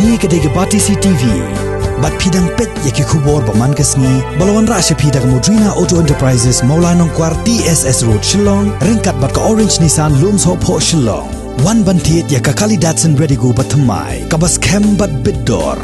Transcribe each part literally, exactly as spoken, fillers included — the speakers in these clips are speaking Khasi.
Kane ka dei ka Batesi TV. Bad phi dang peit ïa ki khubor ba man ka sngi ba la wanrah sha phi da ka Modrina Auto Enterprises, Mawlai Nongkwar, T S S Road, Shillong, ryngkat bad ka Orange Nissan, Lumsohphoh, Shillong. Wan ban thied ïa ka Kali Datsun Redigo ba thymmai, kaba skhem bad bit dor.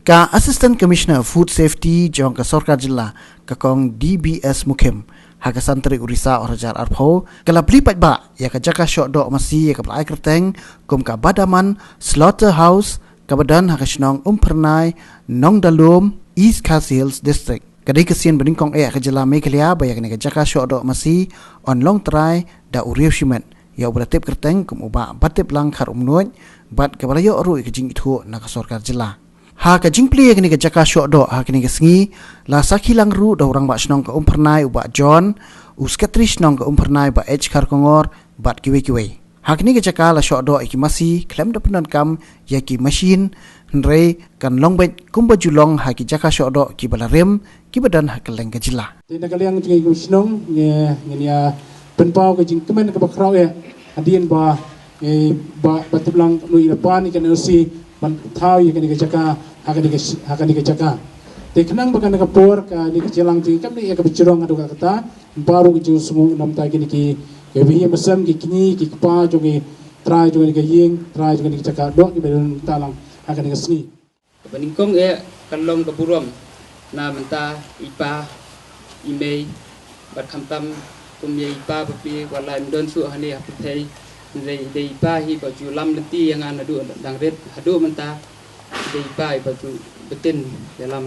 Ka Assistant Commissioner of Food Safety jong ka Sorkar Jylla, ka Kong D B S Mukhim, ha ka san tarik u Risaw ar hajar arphew, ka la plie paidbah ïa ka jaka shoh doh masi ïa kaba la ai kyrteng kum ka Badaman Slaughterhouse, kaba don ha ka shnong Umphyrnai, Nongdalum, East Khasi Hills District. Ka dei ka sien ba nyngkong eh ha ka jylla Meghalaya ba ïa kane ka jaka shoh doh masi yn long trai da u riewshimet, ïa uba la tip kyrteng kum u Bah Batiplang Kharumnuid, bad kaba la ïoh ruh ïa ka jingithuh na ka Sorkar Jylla. Ha ka jingplie ïa kane ka jaka shoh doh ha kane ka sngi, la sakhi lang ruh da u Rangbah Shnong ka Umphyrnai u Bah John, u Sekretari Shnong ka Umphyrnai Bah H Kharkongor, bad kiwei kiwei. Ha kane ka jaka la shoh doh ïa ki masi khlem da pyndonkam ïa ki mashin, hynrei kan long beit kumba ju long ha ki jaka shoh doh kiba la rim, kiba don ha kylleng ka jylla. Te na ka liang jong ngi kum shnong, ngi, ngin ïa pynpaw ka jingkmen kaba khraw eh hadien ba, eh, Bah Batiplang Kharumnuid u la pan ïa ka N O C ban thaw ïa kane ka jaka ha kane ka, ha kane ka jaka. Te khnang ba kane ka por, kane ka jingïalang jong ngi kam dei ïa kaba jrong haduh katta, pynpaw ruh ka jingsngewnguh na ka bynta kine ki, ki bahaïing bahasem, ki kñi ki kpa jong ki trai jong kane ka ïing, trai jong kane ka jaka doh kiba don mynta lang ha kane ka sngi. Kaba nyngkong eh ka long ka burom na bynta i pa, i mei, bad khamtam kum ïa i pa ba phi, wat la im don shuh hangne ha pyrthei, hynrei i dei i pa hi ba ju lam lynti ïa nga naduh dang rit haduh mynta. I dei i pa hi ba ju btin ïalam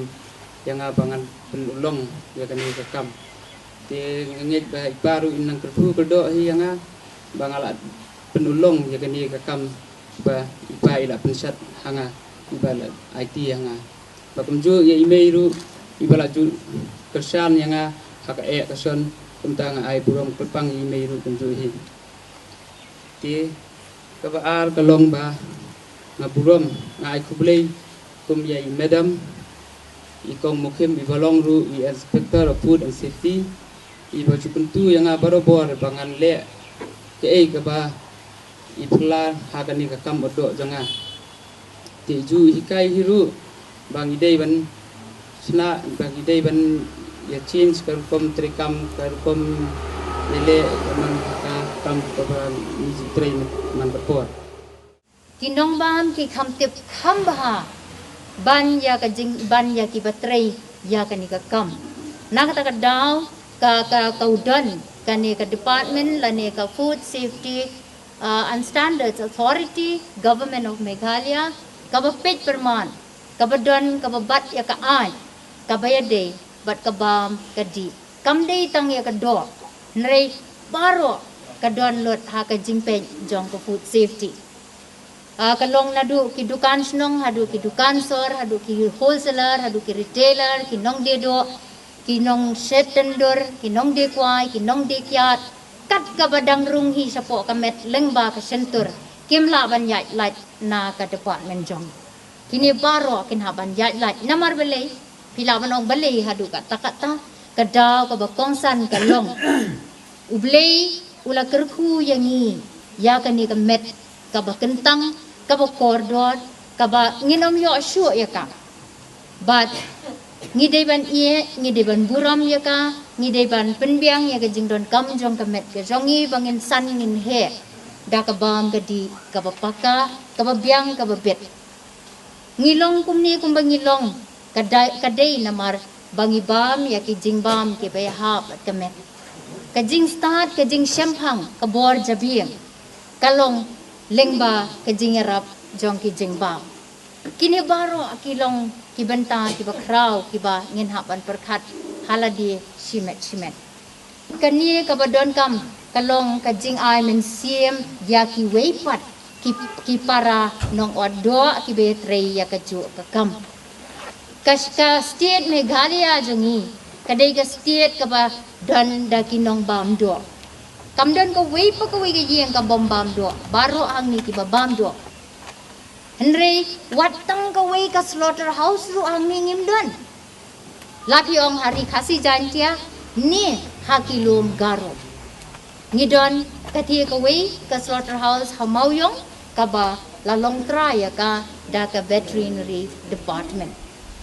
ïa nga ba ngan pynurlong ïa kane ka kam. Te nga ngeit ba i pa ruh in nang kyrkhu kyrdoh hi ïa nga ba nga la pynurlong ïa kane ka kam, ba i pa i la pynshad ha nga, i ba la aiti ïa nga. Ba kumjuh ïa i mei ruh, i ba la ju kyrshan ïa nga ha ka eh ka shon, kumta nga ai burom kyrpang ïa i mei ruh kumjuh hi. Te kaba ar ka long ba nga burom, nga ai khublei kum ïa i Madam, i Kong Mukhim, i ba long ruh i Inspector of Food and Safety, i ba ju kyntu ïa nga barabor ba ngan leh kaei kaba i phylla ha kane ka kam ot doh jong nga. Te ju hikai hi ruh ba ngi dei ban shna, ba ngi dei ban ïa change ka rukom treikam, ka rukom ïaleh man ka kam kaba ngi ju trei man ka por. Ki nongbam ki kham tip kham bha ban ïa ka jing, ban ïa kiba trei ïa kane ka kam. Na kata ka daw ka, ka, ka u don kane ka department lane ka Food Safety, uh, and Standards Authority, Government of Meghalaya, kaba peit pyrman, kaba don, kaba bat ïa ka aiñ, kaba ïadei bad ka bam ka dih. Kam dei tang ïa ka doh, hynrei baroh ka don lut ha ka jingpeit jong ka food safety. Ah, ka long naduh ki dukan shnong, haduh ki dukan sor, haduh ki wholesaler, haduh ki retailer, ki nongdie doh, ki nongshet tyndur, ki nongdie kwai, ki nongdie kiad, kat kaba dang rung hi shapoh ka met lyngba ka shyntur, kim lah ban ïaid lait na ka department jong. Kine baroh kin hap ban ïaid lait. Namar balei? Phi lah ban ong balei haduh katta katta? Ka daw kaba kongsan ka long, U Blei u la kyrkhu ïa ngi ïa kane ka met kaba kyntang, kaba kordor, kaba ngin ym ïoh shuh ïa ka. Bad ngi dei ban ïeh, ngi dei ban burom ïa ka, ngi dei ban pynbiang ïa ka jingdonkam jong ka met ka jong ngi ba ngin san ngin heh da ka bam ka dih kaba paka, kaba biang, kaba bit. Ngi long kumne kumba ngi long, ka dei, ka dei namar ba ngi bam ïa ki jingbam kiba ïahap bad ka met. Ka jingstad, ka jingshemphang, ka bor jabieng, ka long lyngba ka jingïarap jong ki jingbam. Kine baroh ki long ki bynta kiba khraw kiba ngin hap ban pyrkhat ha lade shimet shimet. Kane kaba donkam ka long ka jingai mynsiem ïa kiwei pat ki, ki para nongot doh kiba ïatrei ïa kajuh ka kam. Ka, ka state Meghalaya jong ngi ka dei ka state kaba don da ki nongbam doh. Kam don kawei pa kawei ka ïing kaba ym bam doh, baroh hangne kiba bam doh. Hynrei wat tang kawei ka slaughterhouse ruh hangne ngim don. La phi ong ha Ri Khasi Jaiñtia ne ha ki lum Garo. Ngi don katei kawei ka slaughterhouse ha Mawïong kaba la long trai ïa ka da ka veterinary department.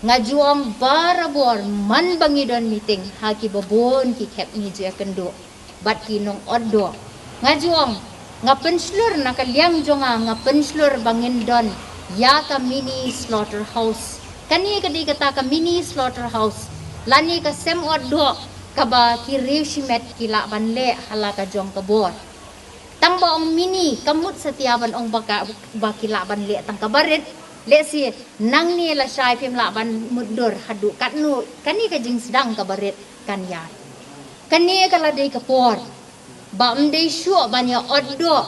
Nga ju ong barabor man ba ngi don meeting ha ki babun ki khep ngi ju ïakynduh bad ki nong otdoh. Nga ju ong, nga pynshlur na ka liang jong nga, nga pynshlur ba ngin don ïa ka mini slaughterhouse. Kane ka dei kata ka mini slaughterhouse lane ka sem otdoh kaba ki riew shimet ki lah ban leh ha la ka jong ka bor. Tang ba ong mini, ka mut satia ban ong ba ka, ba ki lah ban leh tang kaba rit. Lehse nangne lashai phim lah ban mutdur haduh katno kane ka jingsdang kaba rit kan ïaid. Kane ka la dei ka por ba ym dei shuh ban ïa otdoh,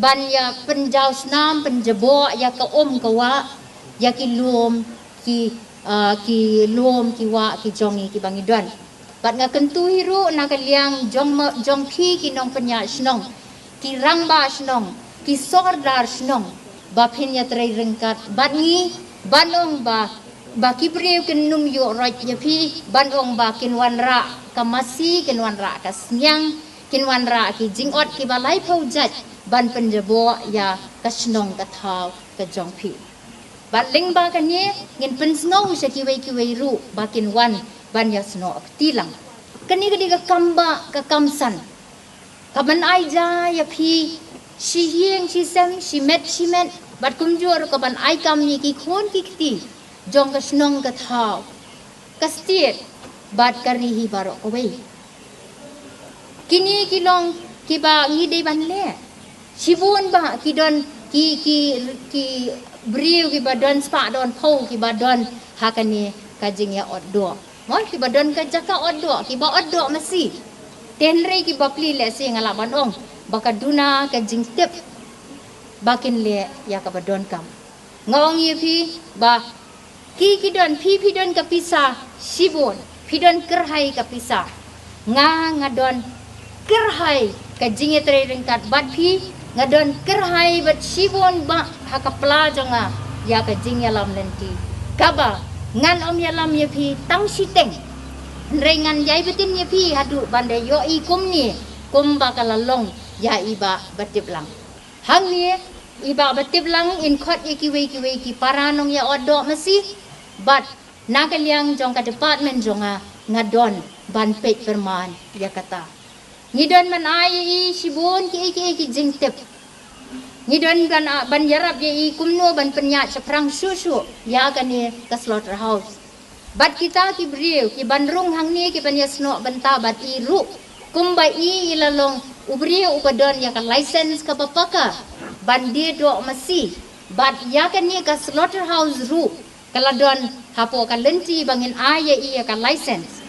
ban ïa pynjaw snam, pynjaboh ïa ka um ka wah, ïa ki lum ki, ah, ki lum ki wah ki jong ngi kiba ngi don. Bad nga kyntu hi ruh na ka liang jong ma, jong phi ki nongpynïaid shnong, ki rangbah shnong, ki sordar shnong, ba phin ïatrei ryngkat bad ngi ban ong ba, ba ki briew kin nym ïoh roit ïa phi, ban ong ba kin wanrah ka masi, kin wanrah ka sniang, kin wanrah ki jingot kiba laiphew jait ban pynjaboh ïa ka shnong ka thaw ka jong phi. Bad lyngba kane ngin pynsngew sha kiwei kiwei ruh ba kin wan ban ïasnoh kti lang. Kane ka dei ka kam ba, ka kam san. Ka ban ai ja ïa phi shi ïing shi sem, shi met shi met, bad kumjuh ruh ka ban ai kam ïa ki khun ki kti jong ka shnong ka thaw, ka state bad ka ri hi baroh kawei. Kine ki long kiba ngi dei ban leh. Shibun ba ki don ki, ki, ki briew kiba don spah don phew kiba don ha kane ka jingïa otdoh. Mo, kiba don ka jaka otdoh, kiba otdoh masi. Te hynrei kiba plie lehse nga lah ban ong ba ka duna ka jingtip ba kin leh ïa kaba donkam. Nga ong ïa phi ba ki, ki don, phi, phi don ka pisa shibun, phi don kyrhai ka pisa. Nga, nga don kyrhai ka jingïatrei ryngkat bad phi, nga don kyrhai bad shibun ba ha ka pla jong nga ïa ka jingïalam lynti. Kaba ngan ym ïalam ïa phi tang shiteng, hynrei ngan ïai btin ïa phi haduh ban da ïohi kumne kumba ka la long ïa i Bah Batiplang. Hangne i Bah Batiplang in khot ïa kiwei kiwei ki para nongïaotdoh masi, bad na ka liang jong ka department jong nga, nga don ban peit pyrman ïa kata. Ngi don ban ai ïa i shibun kiei kiei ki jingtip. Ngi don ban, ban ïarap ïa i kumno ban pynïaid shaphrang shuh shuh ïa kane ka slaughterhouse. Bad kita ki briew ki ban rung hangne ki ban ïasnoh bynta bad i ruh, kumba i, i la long u briew uba don ïa ka license kaba paka ban die doh masi. Bad ïa kane ka slaughterhouse ruh ka la don hapoh ka lynti ba ngin ai ïa i ïa ka license.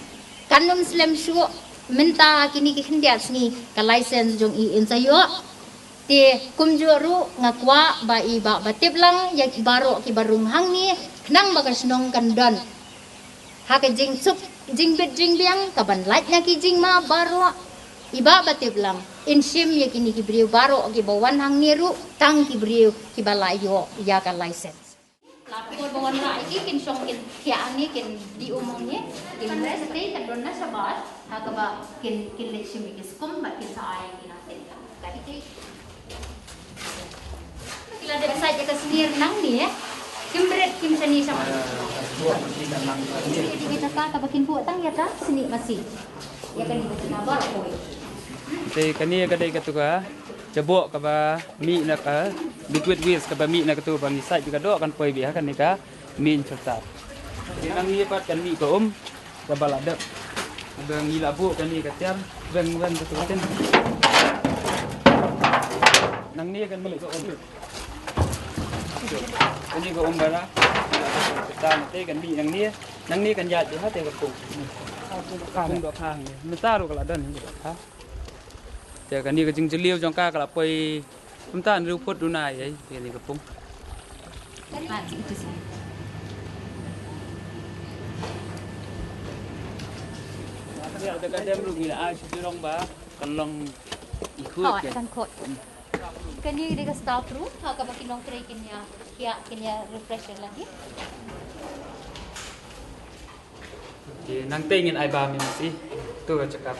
Kan ym slem shuh mynta, kine ki khyndiat sngi ka license jong i in sa ïoh. Te kumjuh ruh nga kwah ba i Bah Batiplang ïa ki baroh kiba rung hangne, khnang ba ka shnong kan don ha ka jingsuk, jingbit jingbiang, ka ban lait na ki jingma baroh. I Bah Batiplang in shim ïa kine ki briew baroh kiba wan hangne ruh tang ki briew kiba la ïoh ïa ka license. La pynban ba wanrah ïa ki, kin shong kin thiah hangne, kin die um hangne, kin rest te, kan don na shabar ha kaba kin, kin leit shim ïa ki skum bad kin sa ai ïa ki na te. Ka dei te. Ki la dep sait ïa ka snier nangne, kim bret kim shane shabar. Ïa ka jaka kaba kin buh tang ïa ka snier masi. Ïa kane ka jaka baroh kawei. Te kane ka dei katu ka jaboh kaba mih na ka liquid waste kaba mih na katu ba ngi sait bad ka doh kan poi beit ha kane ka main filter. Te nangne pat kan mih ka um kaba la dep. Ba ngi la buh kane ka tiar weng weng katu ka tin. Nangne kan mih ka um. Kane ka um ba la. Kata te kan mih nangne. Nangne kan ïaid beit ha te ka pung. Ka pung dohkha hangne. Mynta ruh ka la don hi dohkha. Te kane ka jingjylliew jong ka ka la poi kumta hynriew phut duna ïa kane ka pung. Te ka dem ruh ngi la ai shu jurong ba kan long i khut. Hooid, kan khut. Kane ka dei ka staff room ha kaba ki nongtrei kin ïa, kin ïa refresh lagi. Te nangta ngin ai bam ïa masi. Tu ka jaka.